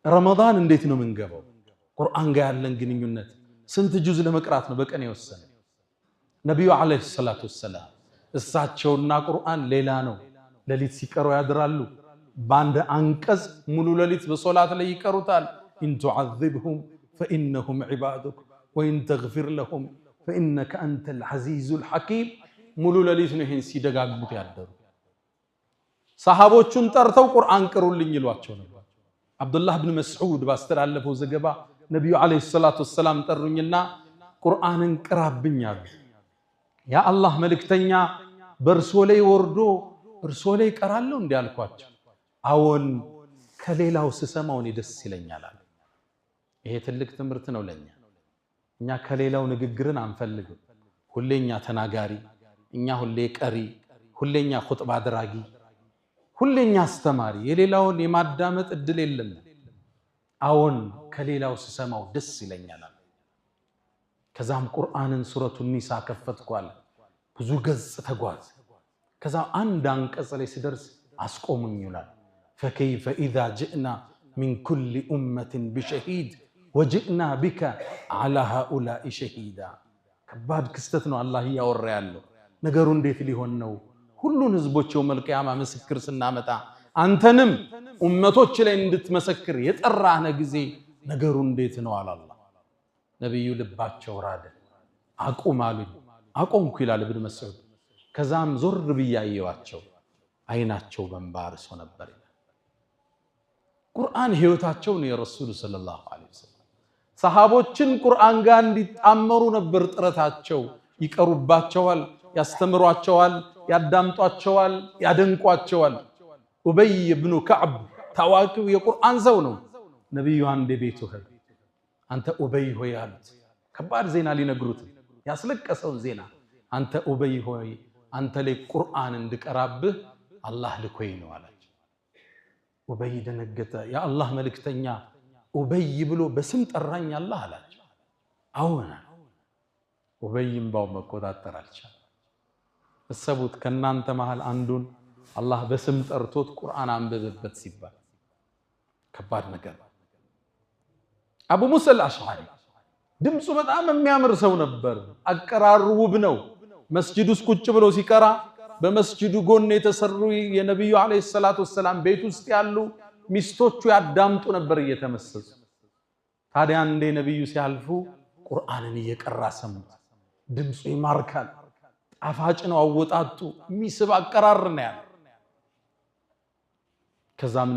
ረመዳን እንዴት ነው የምንገባው? ቁርአን ጋር ያለን ግንኙነት ስንት ጁዝ ለመቅራት ነው በቀን የወሰነ? ነቢዩ عليه الصلاة والسلام እሳቸውና ቁርአን ሌላ ነው። ሌሊት ሲቀሩ ያድራሉ። በአንድ አንቀጽ ሙሉ ሌሊት በሶላት ላይ ይቀሩታል። إن تعذبهم فإنهم عبادك وإن تغفر لهم فإنك أنت العزيز الحكيم። ሙሉ ሌሊት ነው ይሄን ሲደጋግሙት ያደሩ። ሰሃቦቹን ጠርተው ቁርአን ቅሩልኝ ይሏቸው ነበር። አብዱላህ ብን መስዑድ ባስተላለፈው ዘገባ ነቢዩ عليه الصلاة والسلام ጠሩኝና ቁርአንን ቅራብኝ አሉ። ያ አላህ መልእክተኛ በእርሶ ላይ ወርዶ እርሶ ላይ እቀራለሁ እንዲህ አልኳቸው። አዎን ከሌላው ስሰማው እኔ ደስ ይለኛል አሉ። ይሄ ትልቅ ትምህርት ነው ለኛ። እኛ ከሌላው ንግግርን አንፈልግም። ሁሌኛ ተናጋሪ፣ እኛ ሁሌ ቀሪ፣ ሁሌኛ ኹጥባ አድራጊ፣ ሁሌኛ አስተማሪ፣ የሌላውን የማዳመጥ እድል የለም። አዎን ከሌላው ስሰማው ደስ ይለኛል አሉ። ከዛም ቁርአንን ሱረቱ ኒሳ ከፈትኳል። ብዙ ገጽ ተጓዝ። ከዛ አንድ አንቀጽ ላይ ስደርስ አስቆሙኝ ይላል። فكيف إذا جئنا من كل أمة بشهيد وجئنا بك على هؤلاء شهيدا። ከባድ ክስተት ነው አላህ እያወራ ያለው ነገሩ። እንዴት ሊሆን ነው? ሁሉን ህዝቦች يوم القيامة ምስክር ስናመጣ አንተንም ኡመቶች ላይ እንድትመሰክር የጠራህነ ጊዜ ነገሩ እንዴት ነው አላላ። ነቢዩ ልባቸው ራደ። አቁም አሉኝ። አቆምኩ ይላል እብን መስዑድ። ከዛም ዞር ብዬ አየኋቸው፣ አይናቸው በእንባ አርሶ ነበር ይላል። ቁርአን ህይወታቸው ነው የረሱሉ صلى الله عليه وسلم። ሰሃቦችን ቁርአን ጋር እንዲጣመሩ ነበር ጥረታቸው። ይቀሩባቸዋል፣ ያስተምሯቸዋል፣ ያዳምጧቸዋል፣ ያደንቋቸዋል። ኡበይ ብኑ ከዕብ ታዋቂው የቁርአን ሰው ነው። ነቢዩ አንዴ ቤቱ ሄዱ። አንተ ኡበይ ሆይ አሉት። ከባድ ዜና ሊነግሩት ያስለቀሰውን ዜና። አንተ ኡበይ ሆይ አንተ ላይ ቁርአን እንድቀራብህ አላህ ልኮኝ ነው አላቸው። ኡበይ ደነገጠ። የአላህ መልእክተኛ ኡበይ ብሎ በስም ጠራኝ አላህ አላቸው። አዎን። ኡበይ እምባው መቆጣጠር አልቻለም። እሰቡት፣ ከእናንተ መሃል አንዱን አላህ በስም ጠርቶት ቁርአን አንብብበት ሲባል ከባድ ነገር። አቡ ሙሳ አልአሽዓሪ ድምፁ በጣም የሚያምር ሰው ነበር። አቀራሩ ውብ ነው። መስጂድ ውስጥ ቁጭ ብሎ ሲቀራ በመስጂዱ ጎን የተሰሩ የነቢዩ عليه الصلاة والسلام ቤት ውስጥ ያሉ ሚስቶቹ ያዳምጡ ነበር እየተመሰጡ። ታዲያ አንዴ ነቢዩ ሲያልፉ ቁርአንን እየቀራ ሰሙት። ድምፁ ይማርካል፣ ጣፋጭ ነው አወጣጡ፣ የሚስብ አቀራር ነው ያለው። ከዛም